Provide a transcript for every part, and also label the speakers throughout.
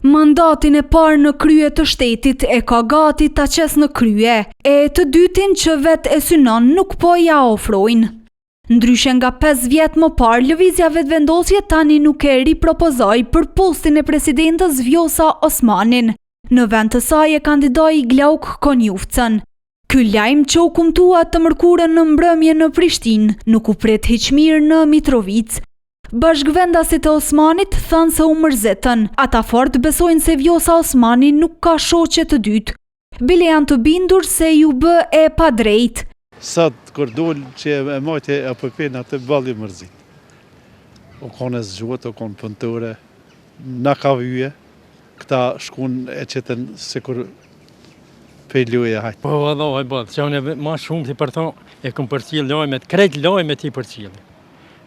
Speaker 1: Mandatin e parë në krye të shtetit e ka gati ta qesë në krye, e të dytin që vetë e synon nuk po ia ofrojnë. Ndryshe nga 5 vjet më parë, Lëvizja Vetëvendosje tani nuk e ripropozoi për postin e presidentes Vjosa Osmanin. Në vend të saj e kandidoi Glauk Konjufcën. Ky lajm që u kumtua të mërkurën në mbrëmje në Prishtinë, nuk u prit hiç mirë në Mitrovicë. Bashkëvendasit e Osmanit thanë se u mërzitën. Ata fort besojnë se Vjosa Osmani nuk ka shoqe të dytë. Bile janë të bindur se iu bë e padrejtë.
Speaker 2: Sot kur dul që e majti APP-në atë boll u mërzit. U kon e zgjuat, u kon punëtore, na ka vyje, këta shkun e qetën sikur pej loje hajt.
Speaker 3: Po vallahi boll, se unë ma shumë si për to e kom përcjell lajmet, krejt lajmet i përcjell.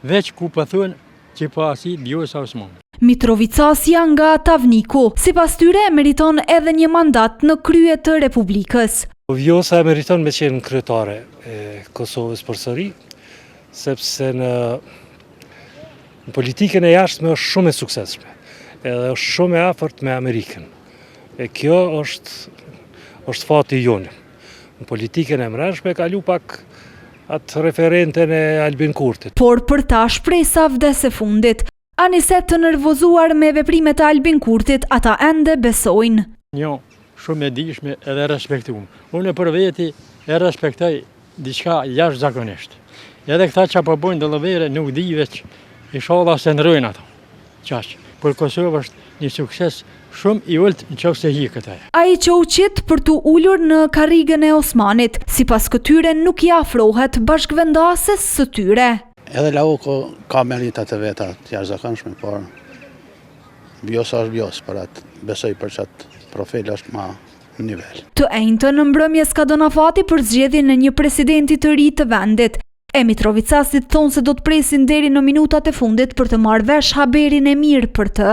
Speaker 3: Veç ku po thonë që po asi Vjosa Osmani.
Speaker 1: Mitrovicasja nga Tavniku, sipas tyre e meriton edhe një mandat në krye të Republikës.
Speaker 4: Vjosa e meriton me qenë kryetare e Kosovës përsëri, sepse në në politikën e jashtme është shumë e suksesshme, edhe është shumë e afërt me Amerikën. E kjo është është fati jonë. Në politikën e mbrendshme ka lu pak atë referenten e Albin Kurtit.
Speaker 1: Por për ta shpresa vdes e fundit. Ani se të nervozuar me veprimet e Albin Kurtit, ata ende besojnë.
Speaker 3: Një shumë e dijshme edhe respektume. Unë për veti e respektoj diçka jashtëzakonisht. Edhe këta që po bojnë dallavere nuk di veç, ishalla s'e ndrrojnë ato. Qaq, për Kosovë është një sukses shumë i ulët në qoftë se hiqet ajo.
Speaker 1: Ai që u qit për t'u ulur në karrigen e Osmanit, sipas këtyre nuk i afrohet bashkëvendases së tyre.
Speaker 5: Edhe Glauku ka meritat e veta të jashtëzakonshme, por Vjosa është Vjosë, për atë besoj për qatë profil është ma në nivel.
Speaker 1: Të enjten në mbrëmje skadon afati për zgjedhjen e një presidenti të ri të vendit. E mitrovicasit thonë se do të presin deri në minutat e fundit për të marrë vesh haberin e mirë për të.